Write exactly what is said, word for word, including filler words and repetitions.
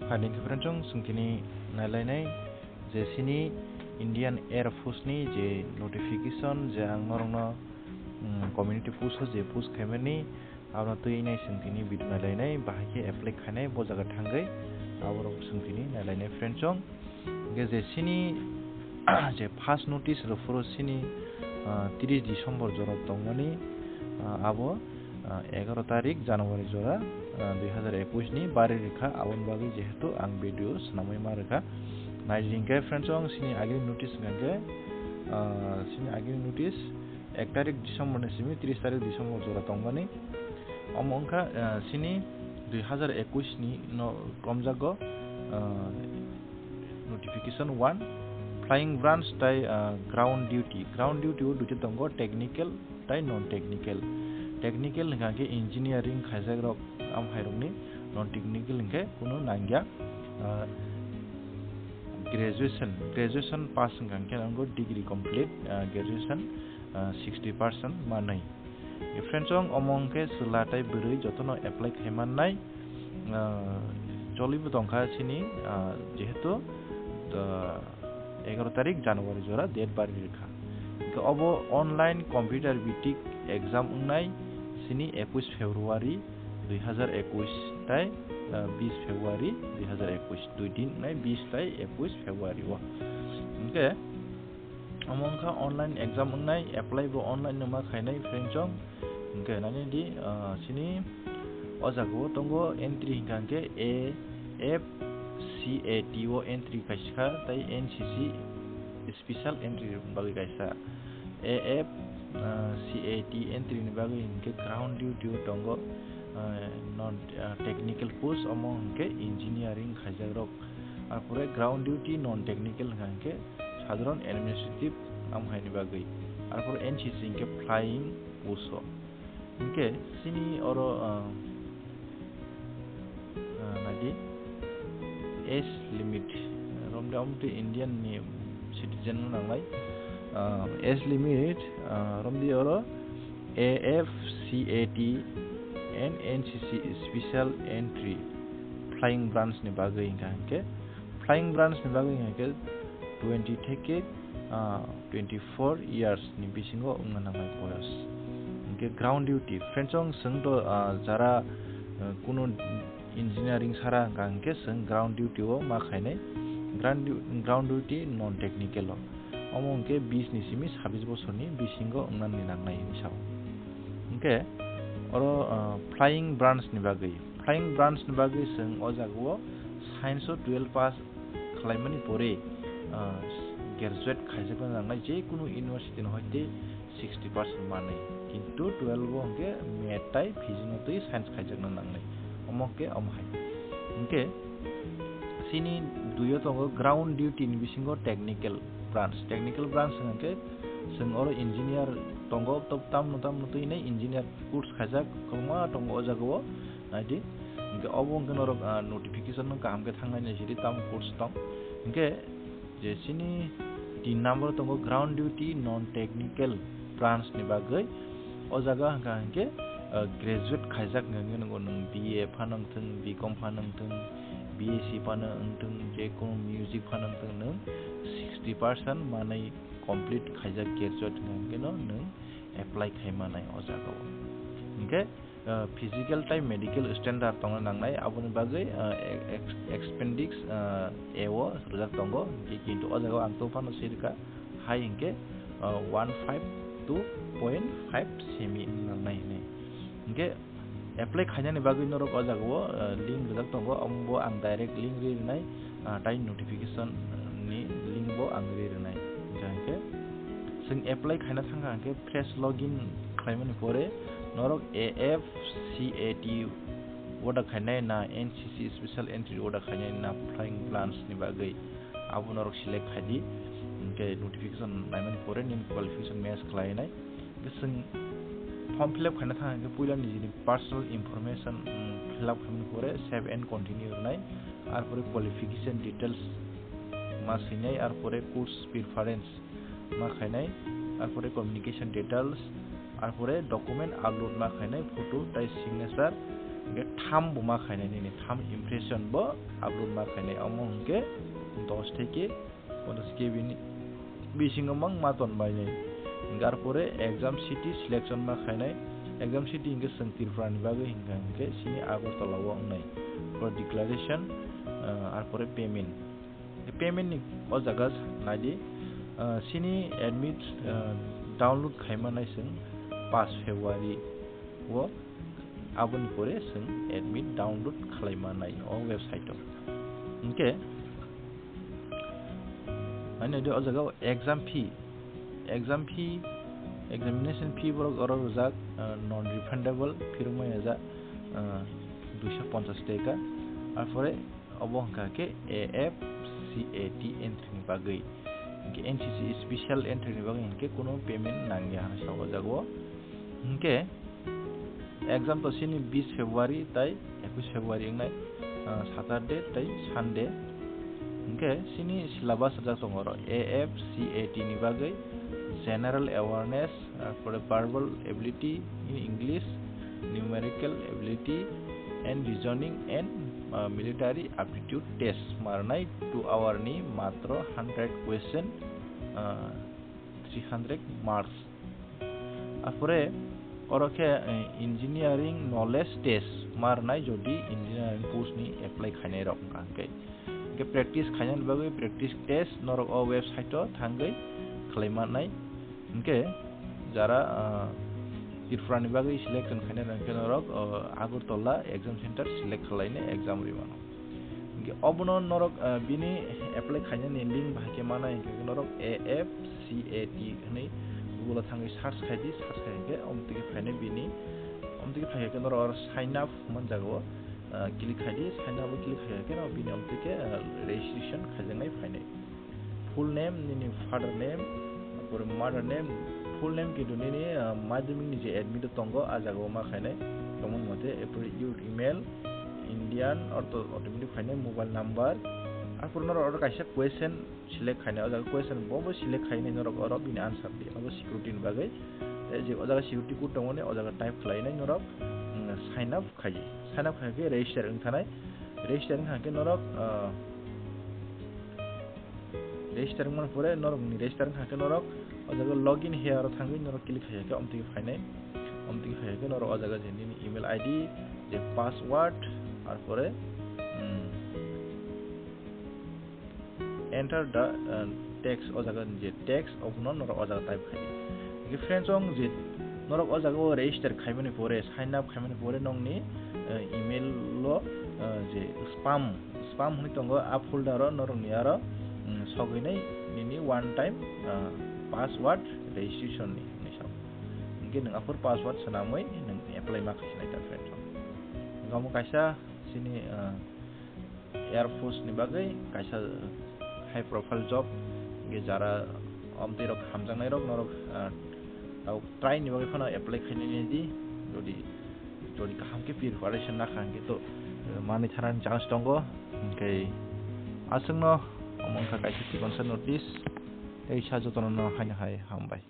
Ani friends, chwng tini nailainai je chini Indian Air Force ni je notification je ang norokno, mm, community post o je post khaimani, abono twi nai chwng tini video nailainai, bahai khe apply khainai bo jaga thangwi, aborok chwng tini nailainai friends. Hwnkhe je chini je first notice rw phuru chini, ah, tris December jora tongmani, ah, abo, ah, egaroh tarik January jora, ah, dui hazar ekush ni bari rwkha, aboni bagwi jehetu ang video swnamwi ma rwkha. Naidi hwnkhe friends, ang chini agini notice hwnkhe, ah, chini agini notice ek tarik December ni simi tris tarik December jora tongmani. Omo wngkha, ah, chini dui hazar ekush ni no romjago, ah, notification one, flying branch tai, ah, ground duty. Ground duty o duita tongo, technical tai non technical. Technical hwnkha khe engineering khaijakrok, amhairokni, non technical hwnkhe kunu nangya. Ah, graduation, graduation pass hwnkha khe nango degree complete, ah, graduation, ah, sixty percent manwi. Friends, ang omo hwnkhe chwla tai bwrwi jotono apply khaimannai, ah, cholibo tongkha chini, ah, jehetu, ah, egaroh tarik January jora date bari rwkha. Hwnkhe obo online computer bitik exam wngnai chini ekush February dui hazar ekush tai, ah, bis February dui hazar ekush, dui din wngnai, bis tai ekush February o. Hwnkhe omo wngkha online exam wngnai, apply bo online no ma khainai friends. Hwnkhe nani di, ah, chini o jaga o tongo entry hwnkha hwnkhe A F C A T o entry kaisa kha, tai N C C special entry ni bagwi kaisa. A F, ah, C A T entry ni bagwi hwnkhe ground duty o tongo, ah, non, ah, technical post, omo hwnkhe engineering khaijakrok. Arpore ground duty non technical hwnkha hwnkhe sadharon administrative amhaini bagwi. Arpore N C C hwnkhe flying post o. Hwnkhe chini oro, ah, ah, naidi age limit, romde omte Indian ni citizen no nangnai. Ah, age limit, ah, romde oro A F C A T and N C C special entry flying branch ni bagwi hwnkha hwnkhe flying branch ni bagwi hwnkha khe twenty theke, ah, twenty four years ni bisingo wngna nangnai boyos. Hwnkhe ground duty, friends, chwng to, ah, jara, ah, kunu engineering sara hwnkha hwnkhe chwng ground duty o ma khainai, ground du-, ground duty non technical o. Omo hwnkhe bis ni simi sabis bosorni bisingo wngnani nangnai hinwi sao. Hwnkhe oro, ah, flying branch ni bagwi, flying branch ni bagwi chwng o jagao science o twelve pass khlaimani pore, ah, graduate khaijakna nangnai je kunu university ni hoite sixty percent manwi, kintu twelve o hwnkhe math tai physics no twi science khaijakna nangnai, omo khe omo hai. Hwnkhe chini dui o tongo ground duty ni bisingo technical branch. Technical branch hwnkhe chwng oro engineer tongo, to tamno tamno twi nai engineer course khaijak kwbangma tongo o jagao, naidi. Hwnkhe obo hwnkhe norok, ah, notification no kaham khe thangnai nai sidi tamo course tong. Hwnkhe je chini tin number tongo ground duty non technical branch ni bagwi. O jaga hwnkha hwnkhe, ah, graduate khaijak hwnkha hwnkhe nwngo nwng B A phano wngthwng, B Com phano wngthwng, B S C phano wngthwng, je kono music phano wngthwng, nwng sixty percent manwi complete khaijak graduate hwnkha hwnkhe no nwng apply khai manai o jagao. Hwnkhe, ah, physical tai medical standard tongna nangnai, aboni bagwi, ah, ex-, appendix, ah, A o rwjak tongo, hwnkhe kintu o jagao ang to phano swi rwkha, hai hwnkhe, ah, one five two point five semi wng nangnai hinwi. Hwnkhe apply khainani bagwi norok o jagao, ah, link rwjak tongo, omo bo ang direct link ri rwnai, ah, tai notification ni link bo ang ri rwnai. Hwnkhe hwnkhe chwng apply khaina thangkha hwnkhe fresh login khlaimani pore norok A F C A T order khainai na N C C special entry order khainai na flying branch ni bagwi abo norok select khaidi. Hwnkhe notification naimani pore nini qualification match khlainai. Hwnkhe chwng form fill up khaina thang hwnkhe puila nijini personal information, mm, fill up khaimani pore save and continue rwnai. Arpore qualification details ma swinai, arpore course preference ma khainai, arpore communication details, arpore document upload ma khainai, photo tai signature, Hingke tham bo ma khainai nini, tham impression bo upload ma khainai, omo hingke dos theke ponchas K B ni bisingo mang ma ton bainai. Hingke arpore exam city selection ma khainai, exam city hingke chwng Tripura ni bagwi hingka hingke sini Agartala o wngnai. Pore declaration, ah, arpore payment. Payment ni o jaga naidi, ah, sini admit, ah, download khaima nai chwng paanch February o, aboni pore chwng admit download khlaima nai o website o. Hingke, ani de o jaga o exam fee, exam fee, examination fee borok oro rijak, ah, non refundable, phirok maya ja, ah, duiso ponchas taka. Arpore obo hingka khe A F C A T entry ni bagwi. Hingke N C C special entry ni bagwi hingke kuno payment nangya hinwi sa o jaga o. Hingke exam to sini bis February tai ekush February wngnai, ah, Saturday tai Sunday. Hingke sini syllabus rijak tongo oro A F C A T ni bagwi general awareness, arpore verbal ability in English, numerical ability and reasoning and, uh, military aptitude test marnai two hour ni matro hundred question, uh, three hundred marks. Arpore oro khe, eh, engineering knowledge test marnai jodi engineering post ni apply khainai rok wngkha hingke. Hingke practice khainani bagwi practice test norok o website o thangwi khlai mannai. Hingke jara, ah, Tripura ni bagwi selection khainai rok hingke norok, ah, Agartala exam center select khlainai exam rwi mano. Hingke obono norok, ah, bini apply khainani link bahai khe manai hingke norok A F C A T hinwi Google o thangwi search khai di, search khai hingke omtwi khe phainai bini, omtwi khe phai khe norok oro sign up man jaga o, ah, click khai di, sign up o click khai khe no bini omtwi khe, ah, registration khaijaknai phainai. Full name, nini father name, arpore mother name, full name kintu nini, ah, madhyamik ni je admit o tongo, ah jaga o ma khainai, tongmani mote, arpore your email, Indian, or to automatic phainai mobile number, arpore norok oro kaisa question select khainai, o jaga question bo bo select khainai norok oro bini answer di, abo security ni bagwi. Tei je o jaga security code tongmani, o jaga type khlainai norok, mm, sign up khai di. Sign up khai khe register wng thanai. Register wng kha khe norok, ah, register wngmani pore norokni register wng kha khe norok o jaga login here o thangwi norok click khai khe omtwi phainai. Omtwi khai khe norok o jaga je nini email I D, je password, arpore, mm, enter the, uh, text, o jaga ni je text, obono norok o jaga type khai di. Hingke friends, ong je norok o jaga o register khaimani pore, sign up khaimani pore nongni, uh, email o, uh, je spam, spam hinwi tongo, a folder o norokni aro, mm, sogwinai nini one time, uh, password registration ni hinwi sao. Hingke nwng aphuru password swnamwi nwng apply ma khasinai ta friends. Hingke omo kaisa chini, uh, Air Force ni bagwi kaisa high profile job, hingke jara omtwi rok hamjaknai rok norok, ah, tau try ni bagwi phano apply khainai di, jodi, jodi kaham khe preparation nakha hingke to, eh, manwi thanani chance tongo, hingke aswkno omo wngkha kaisa chikonsa notice, tei sa jotono no haino hai hambai.